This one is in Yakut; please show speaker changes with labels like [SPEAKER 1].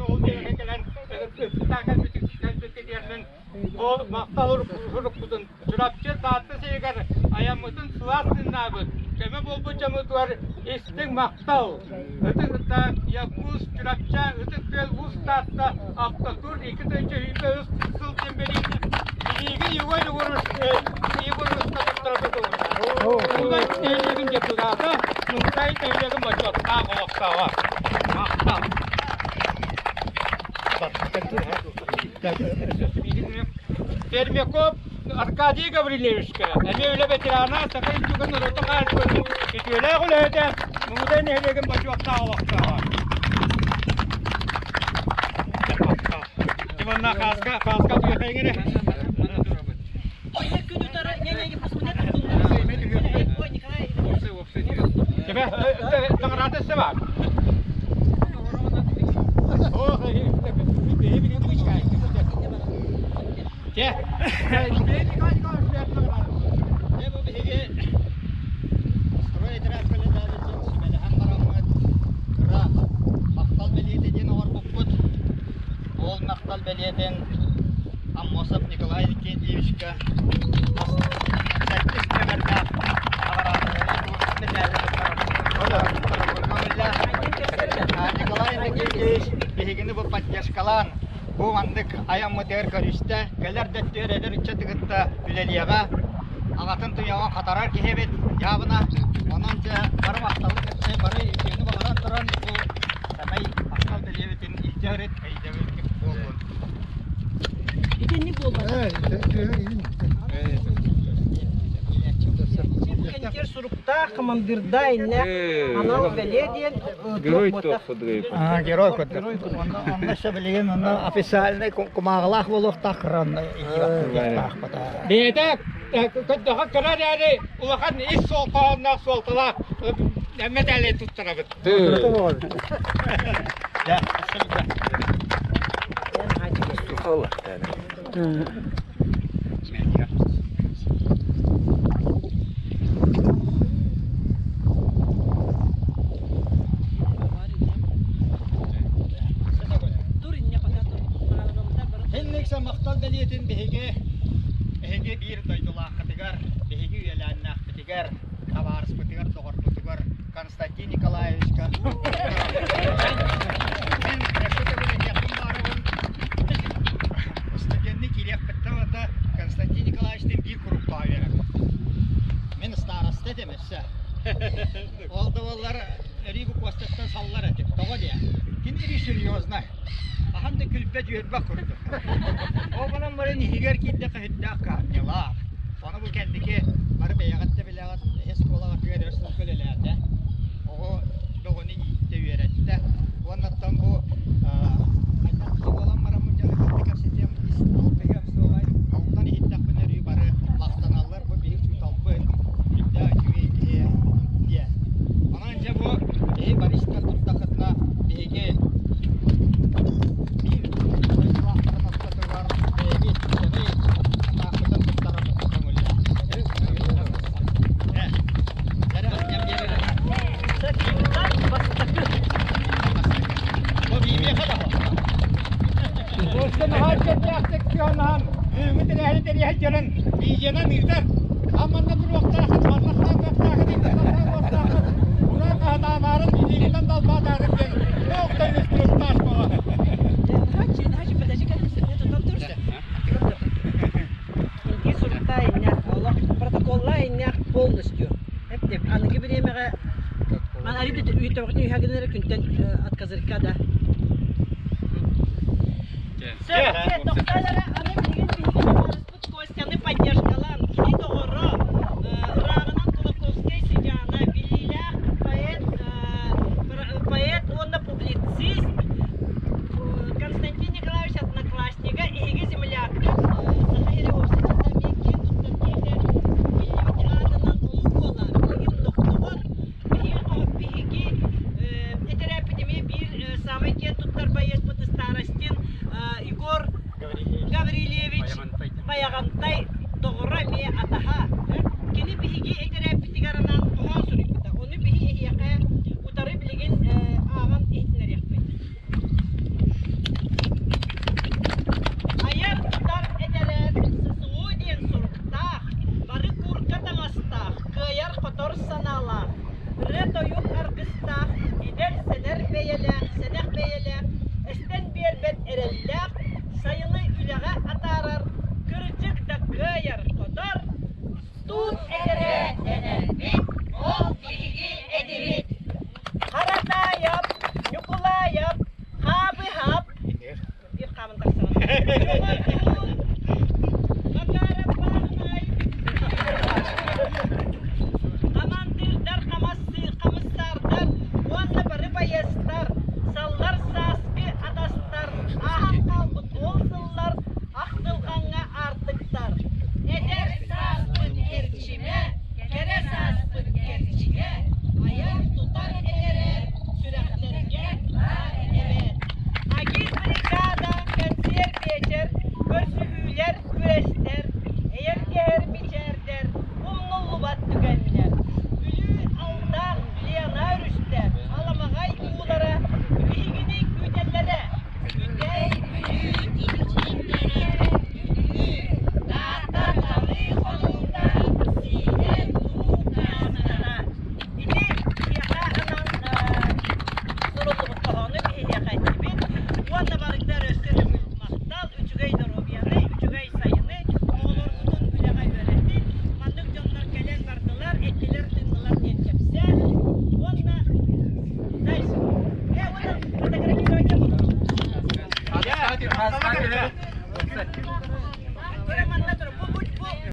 [SPEAKER 1] ол дьиэҕэ кэлэн ыппытаа кэлбитигэринэн ол махтал уруккутун Чурапчы Таатта сиригэр айаммытын сылаас тыыннаабыт, көмө буолбут дьоммутугар истиҥ махтал! Ытык Якутск, Чурапча, Ытык Күөл, Уус Таатта, Автотур 2023 сыл диэн Билиги Егор Егоровичка туттарбытыбыт. Муҥутай нэһилиэгин депутата, Муҥутай нэһилиэгин бочуоттаах олохтооҕо. Махтал! Пермяков Аркадий Гаврильевичка, эмиэ үлэ ветерана, Саха Институтун норуотун хаһаайыстыбатын үтүөлээх үлэһитэ, Муҥутай нэһилиэгин бочуоттаах олохтооҕо. Иванна Хааска, Хааска туйахайыҥ эрэ. Тебе таҥараата өссө баар.
[SPEAKER 2] Махтал бэлиэтэ диэн оҥорбуппут. Ол махтал бэлиэтин Аммосов Николай Викентьевичка сэттис нүөмэрдээх Николай Иннокентьевич биһигини бу поддержкалаан бу маннык айаммытыгар көрүстэ. Кэлэр да өттүгэр эдэр ыччаты кытта үлэлиэҕэ. Аҕатын туйаҕын хатарар киһи эбит дьаабына. Онон дьэ бары махталы кытта бары үтүөнү баҕаран туран бу сэмэй махтал бэлиэбитин илдьэ сырыт өйдөбүл буоллун.
[SPEAKER 3] Итинник буолбатах. Кэнтиэр суруктаах командирда иннэ анал бэлиэ диэн
[SPEAKER 4] Герой туох
[SPEAKER 2] А, герой курдук. Онно өссө билигин онно официальный кумааҕылаах буолуохтаах кыранна
[SPEAKER 1] Бэйэтэ көрдөхө кыра эрээри улахан ис суолталаах суолталаах мэтээли туттарабыт.
[SPEAKER 2] Инниксе махтал бэлиэтин биһиги эһиги биир дойдулааххытыгар, биһиги үөлээннээхпитигэр, табаарыспытыгар, доҕорбутугар Константин Николаевичка мин өссө төгүл этиэхпин баарабын студенны киириэхпиттэн ылата Константин Николаевичтыын биир куруппаҕа үөрэммит. Мин староста этим өссө. Ол да буоллар өрүү бу Костаттан саллар этим. Тоҕо диэ? Кини өрүү серьезно. Хаһан да күлбэт үөрбэх курдук. Ол гынан баран иһигэр киирдэххэ сүрдээх кыһамньылаах. Ону бу кэнники бары бэйэҕит да билэҕит, эһэ оскуолаҕытыгар өр сылга үлэлээтэ. Оҕо бөҕөнү ииттэ үөрэттэ. Уоннаттан бу хайдах киһи буолан бараммын дьону кытта кэпсэтиэм, алтыһыам суоҕай. Онтон иһиттэхпинэ өрүү бары махтаналлар, бу биһи учууталбыт, сүрдээх үчүгэй киһи диэн. Онон дьэ бу киһи бары истэн турдахытына биһиги биир дойдулаахтарын ортотугар бэйэбит сэмэй атаахпытын туттарарбыт көҥүллээх.
[SPEAKER 1] Бүгүҥҥү тэрээһини тэрийэн дьонун видеонан ыытар. Амманна туруохтаахыт, манна хаалыахтаахыт, иннэ хаалыахтаахыт. Ураа хаһытаамаарын илиигинэн далбаатаахыт диэн туох да инструктаж буолар.
[SPEAKER 3] Инги суруктаа иннэх, олох протоколлаа иннэх полностью. Эптеп, аныгы бириэмэҕэ Ман арыйда үтөҕүтүн үһэгиннere күнтэн от козырька да. Сөп, тоқталара аны билигин биһиги табаарыспыт Костяны поддержкалаан, кини доҕоро, ырааҕынан Кулаковскай сыдьаана, биллиилээх поэт, поэт уонна публицист Константин Николаевич одноклассника, эһиги землякка Саха сирэ уопсастыбата эмиэ киэн туттар киһитэ, биллибит аатынан омук уола, билигин нохтоҕор биһиги этэрээппит эмиэ биир саамай киэн туттар байыаспыт Старостин Егор Гаврильевич Байаҕантай доҕоро эмиэ атаһа. Кини биһиги этэрээппитигэр анаан хоһоон суруйбута. Ону биһи эһиэхэ утары билигин ааҕан иһитиннэриэхпит.
[SPEAKER 1] Көрөөччү.